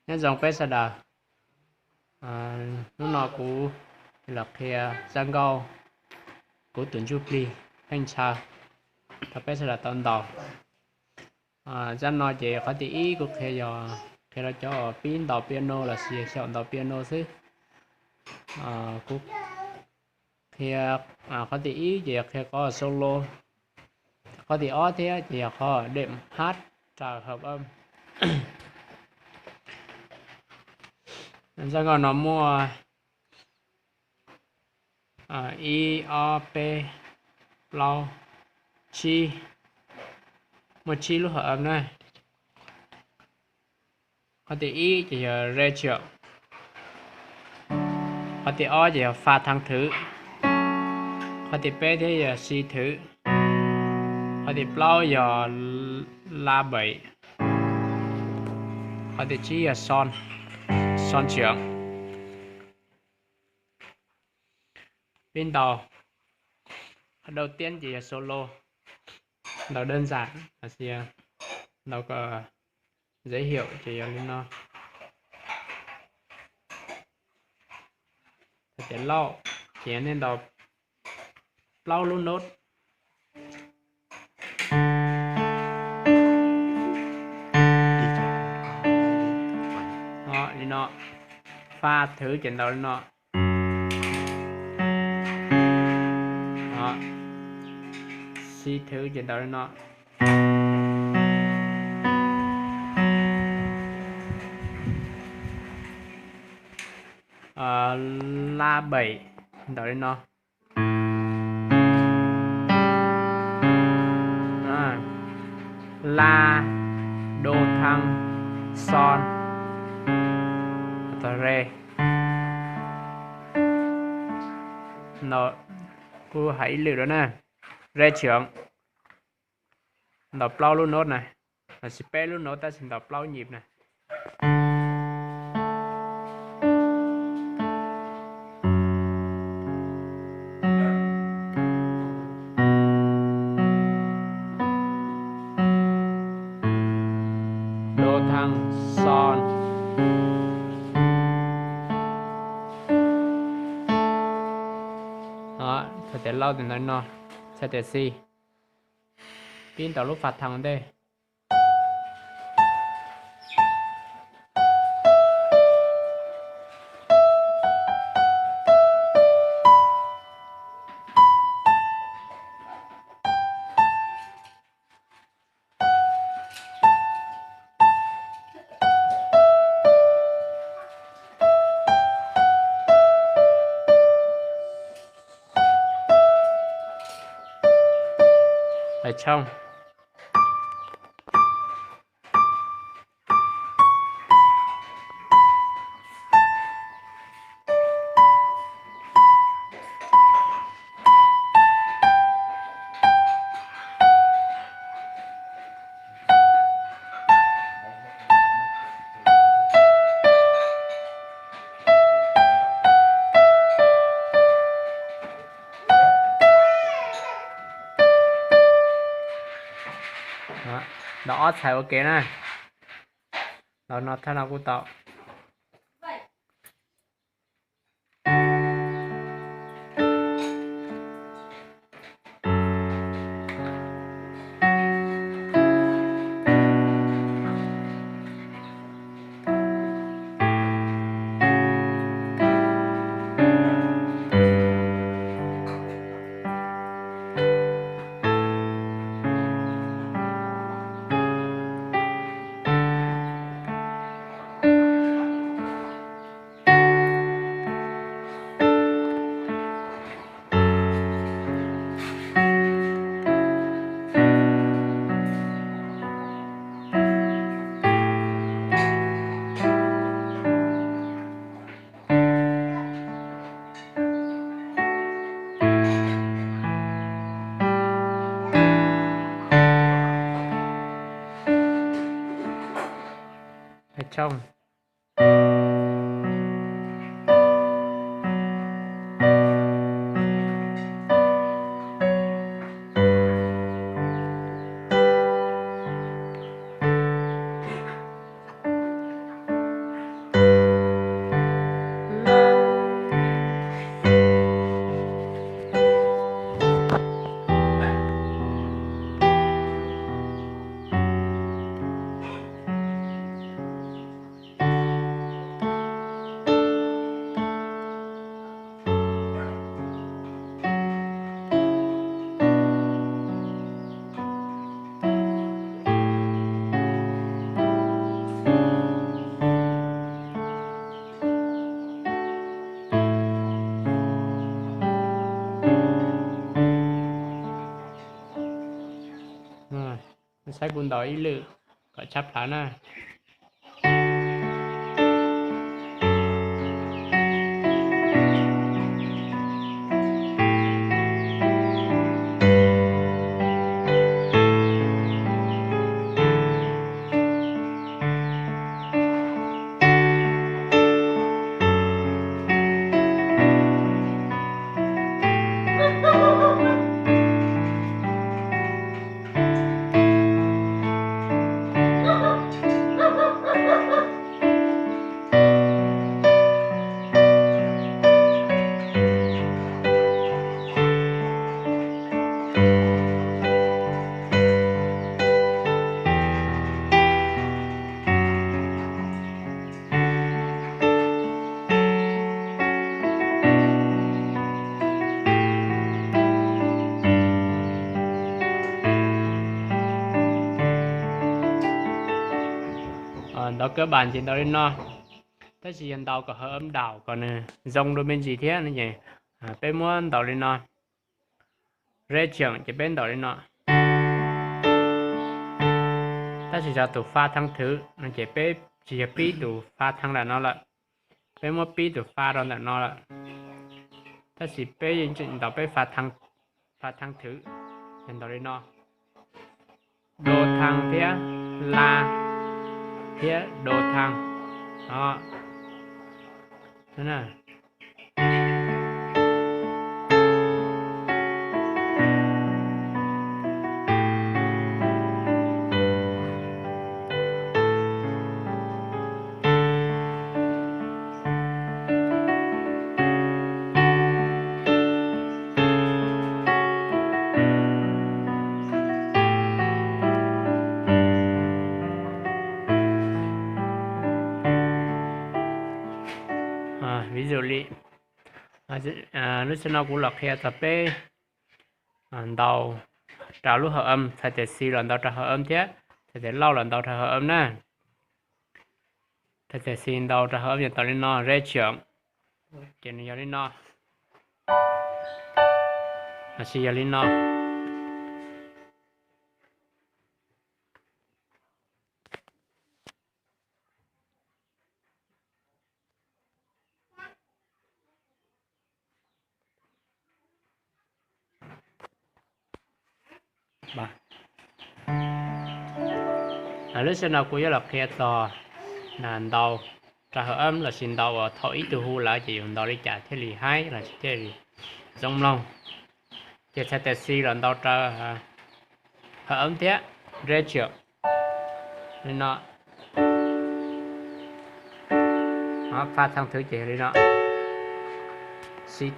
Nyob zoo peb sawv daws. Hnub no kuv los qhia zaj nkauj Kuv tus ntsuj plig pheej ntshaw rau peb sawv daws tau ntaus. Zaj no ces qhov thib ib kuv qhia yog qhia rau cov pib ntaus piano los sis xyaum ntaus piano xwb. Kuv qhia, qhov thib ib ces yog qhia qhov solo, qhov thib ob thiab ces yog qhov đệm hát, raws hợp âm. Zaj nkauj no muaj ib, ob, peb, plaub, tsib, muaj tsib lub hợp âm na. Qhov thib ib ces yog rê triệu, qhov thib ob ces yog fa thăng thứ, qhov thib peb thiab yog si thứ, qhov thib plaub yog la bảy, qhov thib tsib yog son, son trưởng. Pib ntaus, đầu tiên ces yog solo, ntaus đơn giản, ntaus kom giới thiệu ces yog li no. Tias lauj, ces nej ntaus plaub lub nốt. Li no, fa thứ ces ntaus li no. Si thứ ces ntaus li no. La bảy ntaus li no. La, đô thăng, son, rê. Kuv hais ib lwm rau na. Rê trưởng, ntaus plaub lub nốt na, los sis peb lub nốt tab sis ntaus plaub nhịp na. Đô thăng, son. Txhais tias lauj ces ntaus li no, txhais tias si. Pib ntaus lub fa thăng ntej. Hais tshooj. Ntaus ob txhais ua ke na. Ntaus no thaj no kuj tau. Hais tshooj. Saib kuv ntaus ib lwm kom tshab plhav na. Ntaus kab npas ces ntaus li no, tab sis yog ntaus kom hawv eb daum kom nws zoo dua me ntsis thiab no ces peb muab ntaus li no. Reb tseem ces peb ntaus li no. Tab sis yog tus fa thang thwv no ces peb tsis yog pib tus fa thang ntawm no lawm, peb muab pib tus fa rau ntawm no lawm. Tab sis peb yeej tseem ntaus peb fa thang thwv, yog ntaus li no, do thang thiab la thiab do thang. Vis dụ li, lub sij hawm no kuv los qhia txog peb ntaus rau lub hợp âm, txhais tes xis los ntaus rau hợp âm thiab txhais tes lauj los ntaus rau hợp âm na. Txhais tes xis ntaus rau hợp âm yog tau li no, reb tseem, ces nws yog li no, los sis yog li no. Lub sij hawm no kuv yuav los qhia txog ntaus rau hợp âm los sis ntaus uas thaum ib tug hu lawm ces yus ntaus li cas thiaj li haib los sis thiaj li zoo mloog. Ces txhais tes xis los ntaus rau hợp âm thiab, reb tseem, li no. Fa thang thwv ces li no, xis